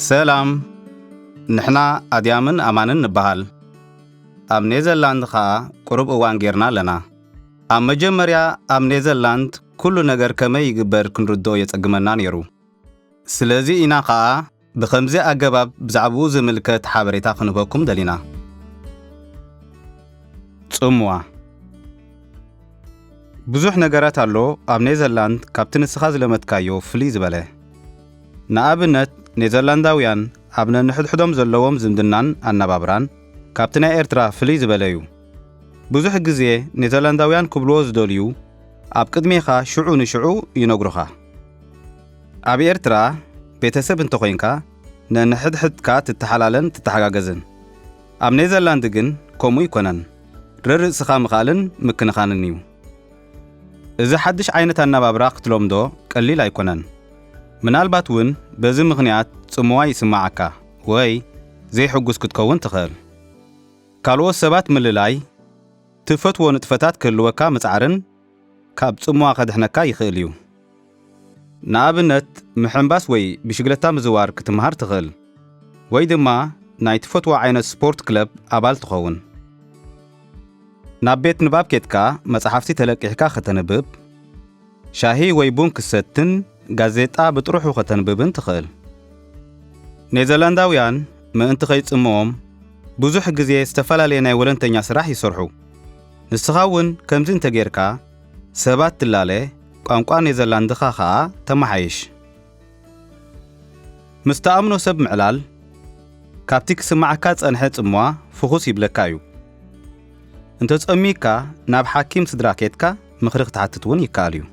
ሰላም፣ ንሕና ኣድያምን ኣማንን ንበሃል። ኣብ ኔዘርላንድ ኸኣ ቁሩብ እዋን ጌርና ኣለና። ኣብ መጀመርያ ኣብ ኔዘርላንድ ኩሉ ነገር ከመይ ይግበር ክንርድኦ የጸግመና ነይሩ። ስለዚ ኢና ኸኣ ብኸምዚ ኣገባብ ብዛዕባኡ ዝምልከት ሓበሬታ ክንህበኩም ደሊና። ጽምዋ። ብዙሕ ነገራት ኣሎ ኣብ ኔዘርላንድ ካብቲ ንስኻ ዝለመድካዮ ፍልይ ዝበለ። ንኣብነት፣ ኔዘርላንዳውያን ኣብ ነንሕድሕዶም ዘለዎም ዝምድናን ኣነባብራን ካብቲ ናይ ኤርትራ ፍልይ ዝበለ እዩ። ብዙሕ ግዜ ኔዘርላንዳውያን ክብልዎ ዝደልዩ፣ ኣብ ቅድሜኻ ሽዑ ንሽዑ ይነግሩኻ። ኣብ ኤርትራ ቤተሰብ እንተኾይንካ፣ ነንሕድሕድካ ትተሓላለን ትተሓጋገዝን። ኣብ ኔዘርላንድ ግን ከምኡ ኣይኮነን። ርርእስኻ ምኽኣልን ምክንኻንን እዩ። እዚ ሓድሽ ዓይነት ኣነባብራ ክትለምዶ ቀሊል ኣይኮነን። ምናልባት እውን በዚ ምኽንያት ጽምዋ ይስምዓካ ወይ ዘይሕጉስ ክትከውን ትኽእል። ካልኦት ሰባት ምልላይ፣ ትፈትዎ ንጥፈታት ክህልወካ ምጽዓርን ካብ ጽምዋ ከድሕነካ ይኽእል እዩ። ንኣብነት፣ ምሕንባስ ወይ ብሽግለታ ምዝዋር ክትመሃር ትኽእል፣ ወይ ድማ ናይ ትፈትዎ ዓይነት ስፖርት ክለብ ኣባል ትኸውን። ናብ ቤት ንባብ ኬድካ መጻሕፍቲ ተለቂሕካ ከተንብብ፣ ሻሂ ወይ ቡን ክትሰትን ጋዜጣ ብጥርሑ ከተንብብን ትኽእል። ኔዘርላንዳውያን ምእንቲ ከይጽምዎም ብዙሕ ግዜ ዝተፈላለየ ናይ ወለንተኛ ስራሕ ይሰርሑ። ንስኻ እውን ከምዚ እንተጌርካ፣ ሰባት ትላለ፣ ቋንቋ ኔዘርላንድኻ ኸኣ ተመሓይሽ። ምስ ትኣምኖ ሰብ ምዕላል፣ ካብቲ ክስምዓካ ዝጸንሐ ጽምዋ ፍኹስ ይብለካ እዩ። እንተጸሚካ፣ ናብ ሓኪም ስድራ ኬድካ ምኽሪ ክትሓትት እውን ይከኣል እዩ።